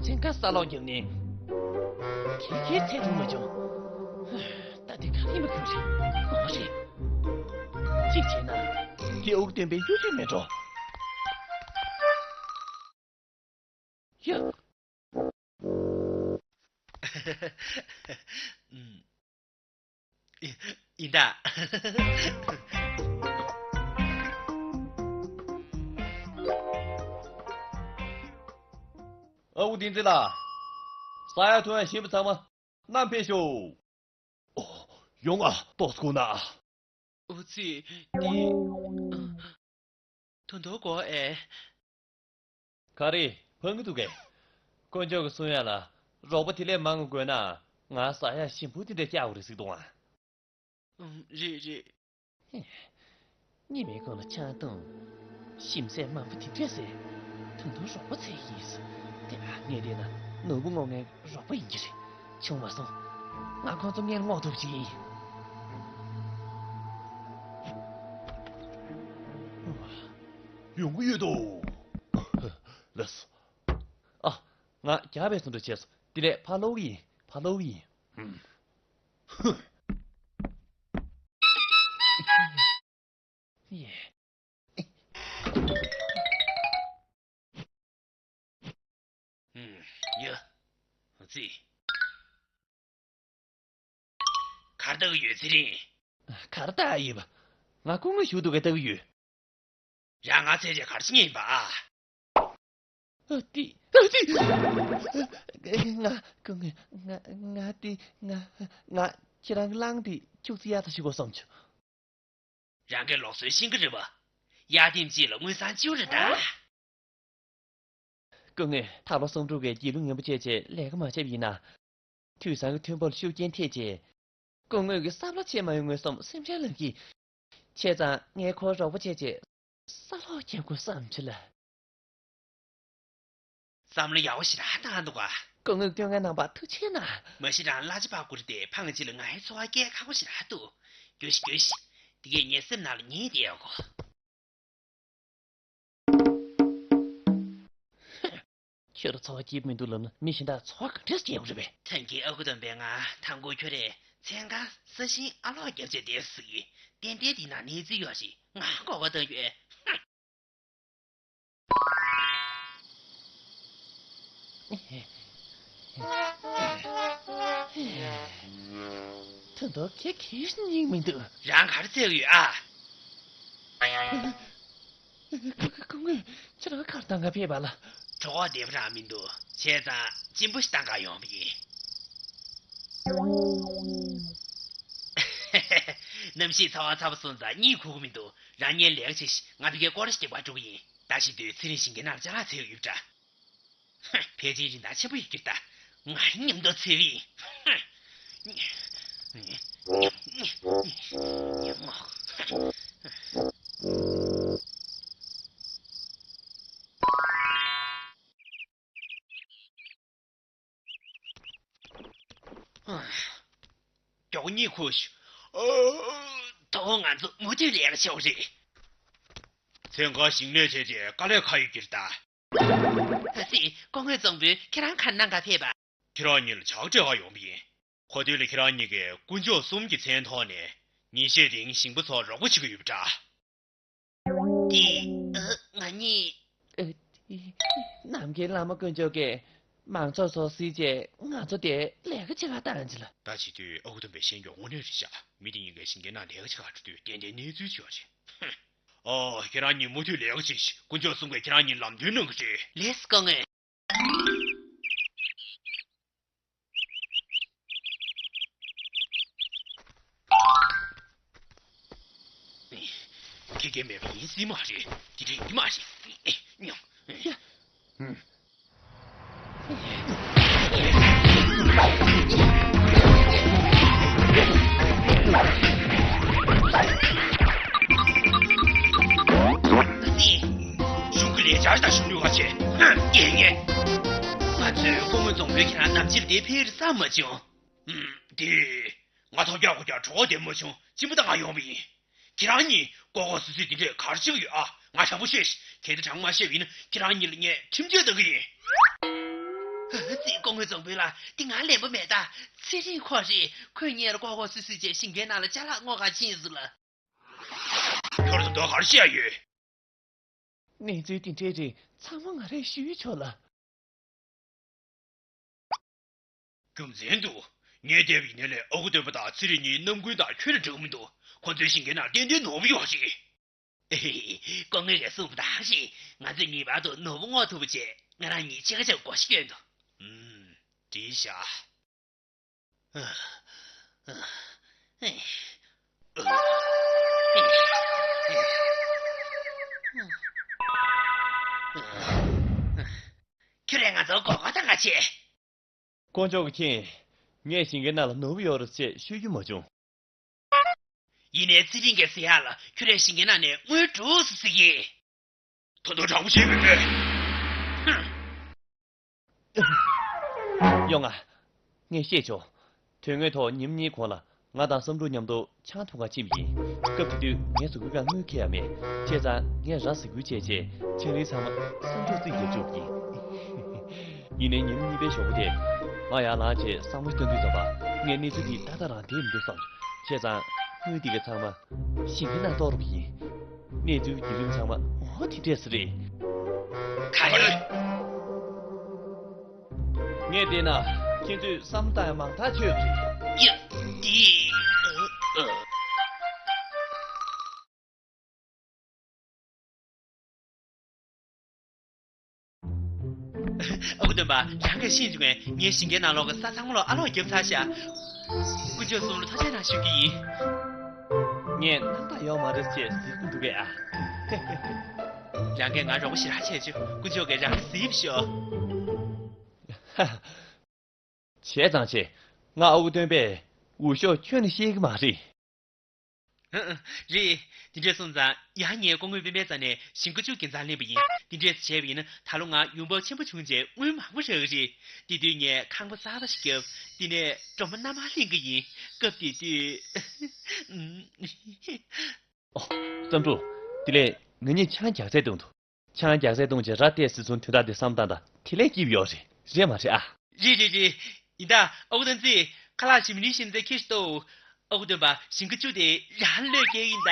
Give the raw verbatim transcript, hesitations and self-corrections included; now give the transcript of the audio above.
མཚན་གང་ས་སློག་བརྒྱབ་ནས། ཁྱེད་ཀྱིས་འཚོལ་ཐུབ་མ་བྱུང་། ད་དེ་ག་རེ་མ་གྱུར་རེད། ངོ་རེད། གཅིག་བྱས་ན། དེ་འུག་སྟོན་པའི་གཡོ་ཇུས་མེད་འགྲོ། ཡ། ཨུམ། ཡིན་ད། ཨ་ཁུ་བསྟན་འཛིན་ལགས། ཟ་ཡ་འཐུང་ཡ་ཞིམ་པོ་ཚང་མ་བསྣམས་ཕེབས་ཤོག། ཨོ། ཡོང་ང་། ཏོག་ཙམ་སྒུག་ན། ཨོ་ཙི། འདི། ད་དུང་དགོས་ཨེ། ག་རེ་ཕངས་ཀྱི་འདུག་གས། དཀོན་མཆོག་གིས་གསུང་ཡ་ལ། རོགས་པ་དེ་ལས་མང་བ་དགོས་ན། ང་ཟ་ཡ་ཞིམ་པོ་དེ་འདྲ་བཀྱག་དགོས་རེད་ཟེར་གྱི་འདུག་ཨང་། ཨུམ། རེད་རེད། ཧེ། ཉི་མའི་གུང་ལ་ཆང་འཐུང་། ཞིམ་ཟས་མང་པོ་དེ་འདྲས་ཟས། ད་དུང་རོགས་པ་འཚོལ་གྱི་ཡིན། དེ་ཨ། ངས་བལྟས་ན་ནོར་བུ་སྔོག་མཁན་རོགས་པ་ཡིན་གྱི་རེད། བྱུང་མ་སོང་། ང་ཁོང་ཚོ་སྔོན་སྔོག་ཐུབ་ཀྱི་ཡིན། ཡོང་གི་ཡོད་དོ། ལགས་སོ། ཨ། ང་རྒྱགས་པའི་བཟོ་འདྲ་བྱས་སོང་། དེ་ལས་ཕར་སློག་གི་ཡིན། ཕར་སློག་གི་ཡིན། ཧུམ། ཧུམ། ཡེ། ཧུམ། ཡ། ཙི། གར་ལྟ་གི་ཡོད། ཚེ་རིང་། གར་ལྟ་ཡིན་པ། ང་སྐུ་ངོ་ཞུ་འདུག་གས་ལྟ་གི་ཡོད། ཡ། ང་ཚེ་རིང་གར་ཕྱིན་ཡིན་པ་ཨ། ཨ་ཏི། ཨ་ཏི། ང་སྐུ་ངོ། ང་ང་ཏི། ང་ང་ཁྱེད་རང་གི་གླང་དེ་ཁྱུག་ཙམ་གཡར་ད་ཤི་གོ་བསམ་བྱུང་། རང་གིས་ལུགས་སྲོལ་ཤེས་ཀྱི་རེད་པ། གཡར་དེམ་ཅིག་ལ་དངུལ་སྲང་བཅུ་རེད་ད། སྐུ་ངོ། ད་ལོ་གསུམ་དྲུག་གི་རྗེས་ལོ་ངན་པ་བྱས་བྱས་ལས་ཀ་མ་བྱས་པ་ཡིན་ན། དུས་སང་གི་མཐུན་པོར་ཤུགས་རྐྱེན་ཐེབས་བྱས། སྐུ་ངོ་གི་བསམ་བློ་བྱེད་མ་ཡོང་ངོས་སམ་སེམས་ཁྲལ་ལངས་ཀྱི། བྱས་ཙང་ངས་ཁོར་རོགས་པ་བྱས་བྱས་ས་སློག་རྒྱབ་དགོས་བསམ་བྱུང་ལ། བསམ་བློ་ཡག་པོ་ཞེ་དྲག་བཏང་འདུག་ག། སྐུ་ངོས་སྐྱོན་ངན་གནང་བ་ཐུགས་རྗེ་གནང་། མ་གཞི་རང་གླ་ཆ་ཕར་བསྐུར་ཏེ་ཕངས་ཅིག་ལ་ང་ཡི་འཚོ་བ་སྐྱེལ་ཁག་པོ་ཞེ་དྲག་འདུག། རྒྱུགས་ཤིག་རྒྱུགས་ཤིག། འདི་གས་ངའི་སེམས་ནང་ལ་ཉར་བསྡད་ཡོད་གོ། ཁྱོད་རང་འཚོ་བ་སྐྱིད་པོ་མི་འདུག་ལབ་ན་མི་གཞན་དག་འཚོ་བ་ག་འདྲས་སྐྱེལ་དགོས་རེད་པས། ཐང་གི་ཨ་ཁུ་སྟོན་པས་ང་དང་པོ་ཁྱོད་རས་མཚན་གང་ས་ཞིང་ཨ་སློག་རྒྱབ་བྱས་བསྡད་ཟེར་གི། ཏན་ཏན་འདི་ན་གནས་ཚུལ་ཡོད་རེད། ང་མགོ་སྐོར་བཏང་ཡོད། ད་དུང་ཁྱེད་ཀྱི་སྙིང་མི་འདུག། རང་ག་རེ་འཚོལ་གི་ཡོད་ཨ། སྐུ་ངོ། ཁྱེད་རང་གར་བཏང་ག་ཕེབས་པ་ལ། གྲོད་ཁོག་བདེ་པོ་རང་མི་འདུག། བྱས་ཙང་གཅིན་པ་ཞིག་བཏང་ག་ཡོང་བ་ཡིན། གནམ་གཤིས་ཚ་བ་ཚ་པོ་སོང་ཙང་གཉིད་ཁུག་གི་མི་འདུག། རང་ཉིད་ལས་ཀ་བྱེད་ཤིག། ང་ཕ་གིར་སྐོར་ར་ཞིག་རྒྱག་པར་འགྲོ་གི་ཡིན། ད་ཅི་སྡོད། ཚེ་རིང་ཞིང་གི་ནང་ལ་ཅ་ལག་འཚོལ་གི་ཡོད་པ་འདྲ། ཕལ་ཆེར་རིན་ཐང་ཆེན་པོ་ཡོད་རྒྱུ་རེད་ད། ང་མཉམ་དུ་འཚོལ་གི་ཡིན། མགྱོགས་པོ་གཉིད་ཁུག་ཤོག། ཨོ། ད་ང་ཚོ་མུ་མཐུད་ལས་ཀ་བྱེད་དགོས་རེད། མཚན་གང་ཞིང་ལས་བྱས་རྗེས་དཀའ་ལས་ཁག་ཡོད་རྒྱུ་རེད་ད། ཨ་ཙི། སྐུ་ངོ་རྫོང་དཔོན་ཁྱེད་རང་ག་རེ་གནང་ག་ཕེབས་པ། ཁྱེད་རང་གཉིས་ལ་ཇ་སྤྲད་ག་ཡོང་བ་ཡིན། གོ་ཐོས་ལ་ཁྱེད་རང་གཉིས་ཀས་དཀོན་མཆོག་གསུམ་གྱི་མཚན་ཐོག་ནས་ཉིན་ཤས་རིང་ཞིང་པ་ཚོར་རོགས་པ་བྱེད་ཀྱི་ཡོད་པ་འདྲ། འདི། ཨ། ང་གཉིས། ཨ། ནམ་མཁའི་བླ་མ་དཀོན་མཆོག་གིས་མང་ཚོགས་ཚོ་གཟིགས་རྗེས་ང་ཚོ་དེ་ལས་ཀ་བྱེད་ག་བཏང་ཅི་ལ། ད་བྱེད་དུས་ཨ་ཁུ་སྟོན་པས་བཤད་རྒྱུ་དངོས་གནས་རེད་ཤག། མི་དེ་གཉིས་ཀས་ཞིང་ཁའི་ནང་ལས་ཀ་བྱེད་ག་འགྲོ་དུས་ཏན་ཏན་གནས་ཚུལ་ཅིག་ཡོད་རེད། ཧུམ། ཨོ། ཁྱེད་རང་གཉིས་མུ་མཐུད་ལས་ཀ་བྱེད་ཤིག། དཀོན་མཆོག་གསུམ་གས་ཁྱེད་རང་གཉིས་ལམ་སྟོན་གནང་གི་རེད། ལགས་སོ་སྐུ་ངོ། ཁྱེད་ཀྱིས་མེད་པ་ཡིན་སྲིད་མ་རེད། དེ་རིགས་ཡིན་མ་རེད། ཉོ། ཡ། ཧུམ། གཞུང་གི་ལས་འཆར་དང་གཞུང་ལུགས་ཁ་ཆེ། ཧུམ། རྒྱལ་ངན། ང་ཚོས་སྐུ་ངོ་རྫོང་དཔོན་ཁྱེད་རང་ནམ་ཕྱིར་འདིར་ཕེབས་རེད་བསམ་མ་བྱུང་། ཧུམ། འདི། ང་ཐོབ་རྒྱག་དགོས་རྒྱག་གྲོགས་བདེ་མོ་བྱུང་། གཅིན་པ་བཏང་ག་ཡོང་བ་ཡིན། ཁྱེད་རང་གཉིས་ལྐོག་ལྐོག་སུད་སུད་འདི་འདྲས་ག་རེ་བྱེད་ཀྱི་ཡོད་ཨ། ང་དྲང་པོ་བཤད་ཤིག། གལ་ཏེ་དྲང་མ་བཤད་པ་ཡིན་ན་ཁྱེད་རང་གཉིས་ལ་ངས་ཁྲིམས་ཆད་གཏང་གི་ཡིན། ཙི་སྐུ་ངོ་རྫོང་དཔོན་ལགས། འདི་ང་ལན་པོ་མེད་ད། ཚེ་རིང་ཁོ་རེད། ཁོས་ངེད་ལ་ལྐོག་ལྐོག་སུད་སུད་བྱས་ཞིང་ཁའི་ནང་ལ་ཅ་ལག་སྔོག་གར་ཕྱིན་སོང་ལ། ཁྱོད་ད་ལྟ་ག་རེ་བཤད་ཡོད། གནས་ཚུལ་དེ་འདྲའི་རིགས་ཚང་མ་ང་རས་ཞུས་ཆོག་ལ། རྒྱུ་མཚན་འདུག་ངས་བལྟས་པ་ཡིན་ན་ལས་ཨ་ཁུ་སྟོན་པ་དང་ཚེ་རིང་གཉིས་ནམ་རྒྱུན་དང་ཁྱོན་ནས་འདྲ་གི་མི་འདུག་ཁོ་ཚོའི་ཞིང་ཁའི་ནང་ཏན་ཏན་ནོར་བུ་ཡོད་རེད། སྐུ་ངོས་ཀྱིས་གསུངས་པ་ལྟར་རེད། ང་ཚོས་ངེས་པར་དུ་ནོར་བུ་སྔོག་ཐུབ་པ་བྱས། ང་རང་གཉིས་ཕྱེད་ཀ་ཕྱེད་ཀ་བགོ་བཤའ་བསྐྱོན་འདུག་ཨུམ། འགྲིག་ཤག་ཁྱོད་རས་ང་ཚོར་མགོ་སྐོར་གཏོང་ག་བྱེད། དཀོན་མཆོག་གིས་མཁྱེན། ངས་ཞིང་ཁའི་ནང་ལ་ནོར་བུ་ཡོད་རེད་ཅེས་ཤོད་རྒྱུ་མ་བྱུང་། ཡིན་ནའི་ཚེ་རིང་གིས་ཟེར་ཡག་ལ་ཁྱོད་རས་ཞིང་ཁའི་ནང་ནས་དངུལ་སྒྲུག་སོང་ཟེར་གི། ད་དུང་དྲང་པོ་བཤད་མི་ཕོད། ཧུམ། ཡོང་ང་། ངས་བཤད་ཆོག་དོན་དངོས་ཐོག་ཉིན་གཉིས་གོང་ལ་ང་དང་བསམ་འགྲུབ་མཉམ་དུ་ཆང་འཐུང་གར་ཕྱིན་པ་ཡིན། སྐབས་དེ་དུས་ངའི་གཟུགས་པོའི་སྒང་དངུལ་འཁྱེར་ཡ་མེད། བྱས་ཙང་ངས་ར་ཟ་ཁུལ་བྱས་རྗེས་ཆང་རིན་ཚང་མ་བསམ་འགྲུབ་རྩིས་རྒྱག་བཅུག་པ་ཡིན། ཡིན་ནའི་ཉིན་གཉིས་པའི་ཞོགས་པ་དེར་ང་ཡར་ལངས་རྗེས་བསམ་བློ་གཏོང་དུས་ཙམ་པ་ངས་གནས་ཚུལ་འདི་ཏག་ཏག་རང་བསྡད་མི་འདུག་བསམ་བྱུང་། བྱས་ཙང་དངུལ་འདི་ག་ཚང་མ་ཞིང་ཁའི་ནང་གཏོར་བ་ཡིན། གནས་ཚུལ་བརྒྱུད་རིམ་ཚང་མ་འོ་དེ་འདྲས་སུ་རེད། ག་རེ། ངས་བལྟས་ན་ཁྱེད་ཚོས་བསམ་བློ་བཏང་ཡ་མང་ཐག་ཆོད་པ་རེད། ཡ། འདི། ཨ། ཨ། ཨ་ཁུ་སྟོན་པ། རང་གིས་ཤེས་བྱུང་ངས་ངའི་ཞིང་ཁའི་ནང་ལོགས་ཀྱི་ས་ཚང་མ་ལ་ཨ་ལོག་བརྒྱབ་ཚར་ཤག་དཀོན་མཆོག་གསུམ་ལ་ཐུགས་རྗེ་གནང་ཞུ་རྒྱུ་ཡིན། ངས་རྣམ་དག་ཡོད་མ་རེད་ཅེས་ཟེར་གྱི་འདུག་གས་ཨ། རང་གིས་ང་རོགས་པ་ཞེ་དྲག་བྱས་བྱུང་། དཀོན་མཆོག་གིས་རང་གཟིགས་ཤོག་བྱས་ཙང་བྱས། ང་ཨ་ཁུ་སྟོན་པས་འུ་ཤོག་ཁྱོན་ནས་ཤེས་ཀྱི་མ་རེད། ཨ། ཨ། རེད། དེ་འདྲས་སོང་ཙང་ཡང་ངས་སྐུ་ངོ་སྤེན་པའི་རྩ་ནས་ཞིང་ཁ་བཅུ་རྒྱུན་ཚང་ལེན་པ་ཡིན། དེ་འདྲས་བྱས་པ་ཡིན་ན་ད་ལོ་ང་ཡོང་འབབ་ཆེན་པོ་བྱུང་རྗེས་དངུལ་མང་པོ་རག་གི་རེད། དེ་དུས་ངས་ཁང་པ་གསར་པ་ཞིག་བརྒྱབ། དེ་ནས་སྒྲོལ་མ་མནའ་མར་ལེན་གི་ཡིན། སྐབས་དེ་དུས། ཨོ། བསམ་འགྲུབ། དེ་ལས་ང་གཉིས་ཆང་རྒྱག་ཚད་གཏོང་དུ། ཆང་རྒྱག་ཚད་གཏོང་བྱས་ར་བལྟས་ཟེར་སོང་དོན་དག་དེ་བསམ་སྟངས་དང་དེ་ལས་སྐྱིད་པ་ཡོད་རེད། རེད་མ་རེད་ཨ། རེད་རེད་རེད། ཡིན་ད། ཨ་ཁུ་བསྟན་འཛིན། ཁ་ལག་ཞིམ་ནི་ཞིམ་ཚད་ཁྱེར་ཤོག་དོ། ཨ་ཁུ་སྟོན་པ། ཞིང་ཁ་བཅུ་དེ་རང་བློས་འགེལ་ཡིན་ད།